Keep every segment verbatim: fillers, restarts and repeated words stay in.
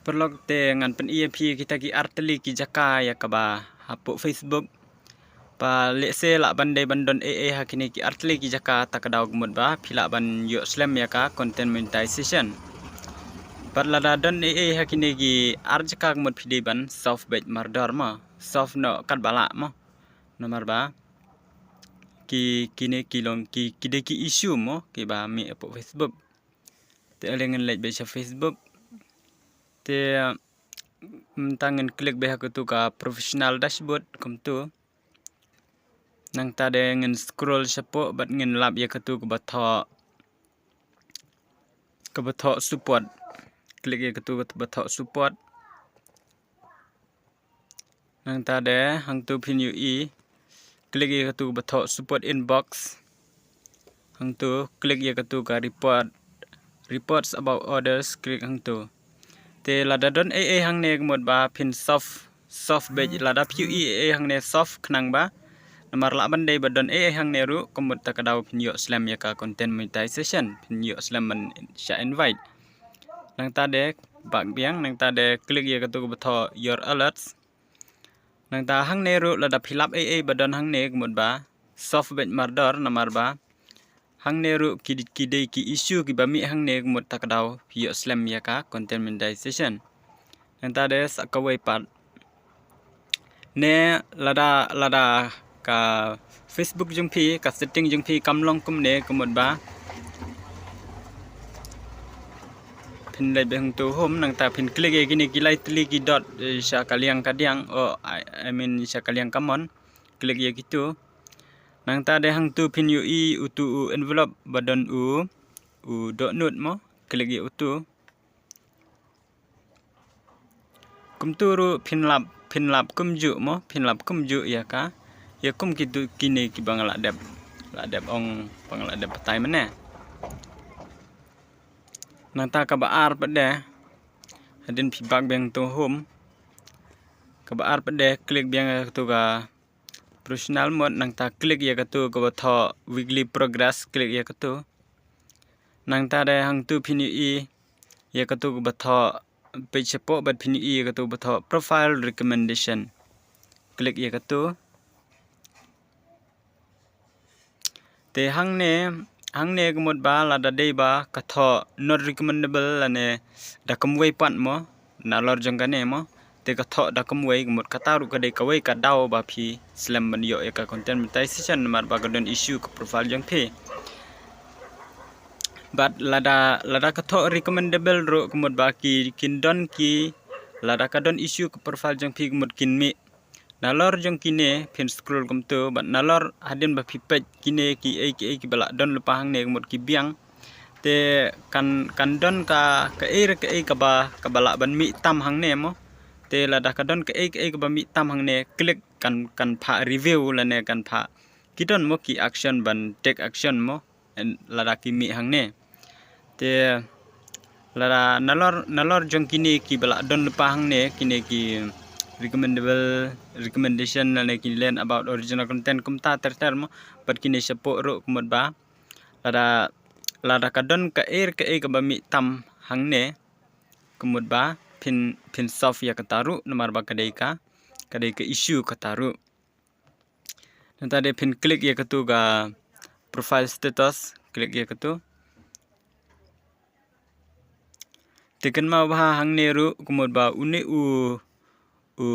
Paralok, te ngan pyni ïa phi kita ki artylli ki jaka ïa kaba hapoh Facebook. Ba lehse lah ban dei ban don ei ei ha kine ki artylli ki jaka, ta ka daw ka mut ba phi lah ban ïoh slem ïa ka content monetization. Bad lada don ei ei ha kine ki ar jaka ka mut phi dei ban solve beit mardor mo. Solve noh katba lah mo. Namar ba ki, kine ki long ki, ki dei ki issue mo kiba mih hapoh Facebook. Te ale ngan leit beit sha Facebook. Te mynta ngan click beit ha katu ka professional dashboard kumtu. Nangta de ngan scroll shapoh bad ngan lap ïa katu kaba thoh, kaba thoh support. Click ïa katu kaba thoh support. Nangta de hangtu phin ïohi, click ïa katu kaba thoh support inbox. Hangtu click ïa katu ka report, reports about others, click hangtu. Te lada don ei ei hangne ka mut ba phin solve, solve beit, lada phi ïohi ei ei hangne solve khnang ba. Namar lah ban dei ba don ei ei hangne ruh ka mut ta ka daw phin ïoh slem ïa ka content monetization, phin ïoh slem ban shah invite. Nangta de back biang, nangta de click ïa katu kaba thoh your alerts. Nangta hangne ruh lada phi lap ei ei ba don hangne ka mut ba solve beit mardor, namar ba hangne ruh ki, ki dei ki issue kiba mih hangne ka mut ta ka daw phi ïoh slem ïa ka content monetization. Nangta de sa kawei pat, ne lada, lada ka Facebook jong phi, ka setting jong phi kam long kumne ka mut ba phin leit beit hangtu home, nangta phin click ïa kine ki lai tylli ki dot, eh, sha ka liang ka diang, oh, I, I mean sha ka liang ka mon. Click ïa kitu. Nangta de hangtu phin ïohi utu u envelope ba don u, u dohnud mo. Click ïa utu. Kumtu ruh phin lap, phin lap kumjuh mo, phin lap kumjuh ïa ka, ïa kum kitu kine kiba nga lah dep, lah dep ong, ba nga lah dep batai mynne. Nangta kaba ar pat de, hadien phi back biang tu home, kaba ar pat de click biang ïa katu ka professional mode, nangta click ïa katu kaba thoh weekly progress, click ïa katu. Nangta de hangtu phin ïohi ïa katu kaba thoh page shapoh bad phin ïohi ïa katu kaba thoh profile recommendation. Click ïa katu. Te hangne, hangne ka mut ba lada dei ba ka thoh not recommendable lane da kumwei pat mo, nalor jong kane mo. Te ka thoh da kumwei ka mut kata ruh ka dei kawei ka daw ba phi slem ban ïoh ïa ka content monetization namar ba ka don issue ka profile jong phi. Bad lada, lada ka thoh recommendable ruh ka mut ba ki, kin don ki, lada ka don issue ka profile jong phi ka mut kin mih. Nalor jong kine phin scroll kumtu, bad nalor hadien ba phi peit kine kiei kiei kiba lah don lypa hangne ka mut ki biang. Te kan, kan don ka, kaei re kaei kaba, kaba lah ban mih tam hangne mo. Te lada ka don kaei kaei kaba mih tam hangne, click kan, kan phah review lane kan phah, ki don mo ki action ban take action mo, en, lada ki mih hangne. Te lada nalor, nalor jong kine kiba lah don lypa hangne, kine ki recommendable, recommendation lane ki learn about original content kumta ter ter mo, bad kine shapoh ruh ka mut ba lada, lada ka don kaei re kaei kaba mih tam hangne ka mut ba phin, phin solve ïa kata ruh namar ba ka dei ka, ka dei ka issue kata ruh. Nangta de phin click ïa katu ka profile status, click ïa katu. Te kynmaw bha hangne ruh ka mut ba une u, u,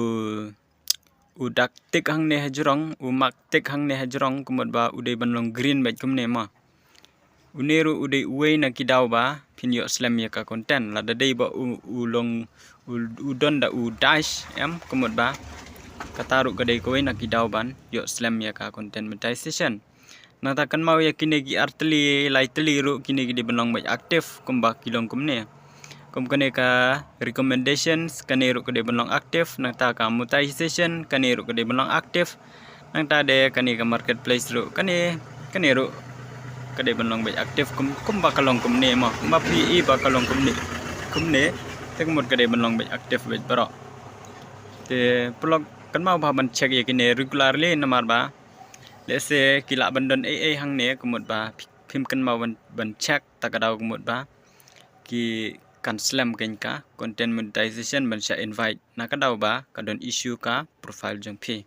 u dak tick hangne hajrong, u mark tick hangne hajrong ka mut ba u dei ban long green beit kumne mo. Une ruh u dei uwei na ki daw ba phin ïoh slem ïa ka content. Lada dei ba u, u long, u, u don da u dash em ka mut ba kata ruh ka dei kawei na ki daw ban ïoh slem ïa ka content monetization. Nangta kynmaw ïa kine ki ar tylli, lai tylli ruh kine ki dei ban long beit active kumba ki long kumne. Kum kane ka recommendations, kane ruh ka dei ban long active, nangta ka monetization, kane ruh ka dei ban long active. Nangta de kane ka marketplace ruh, kane, kane ruh ka dei ban long beit active kum, kumba ka long kumne mo, kumba phi i ba ka long kumne, kumne, te ka mut ka dei ban long beit active beit baroh. Te paralok kynmaw bha ban check ïa kine regularly namar ba lehse ki lah ban don ei ei hangne ka mut ba phim kynmaw ban, ban check, ta ka daw ka mut ba ki, kan slem kein ka content monetization ban shah invite na ka daw ba ka don issue ka profile jong phi.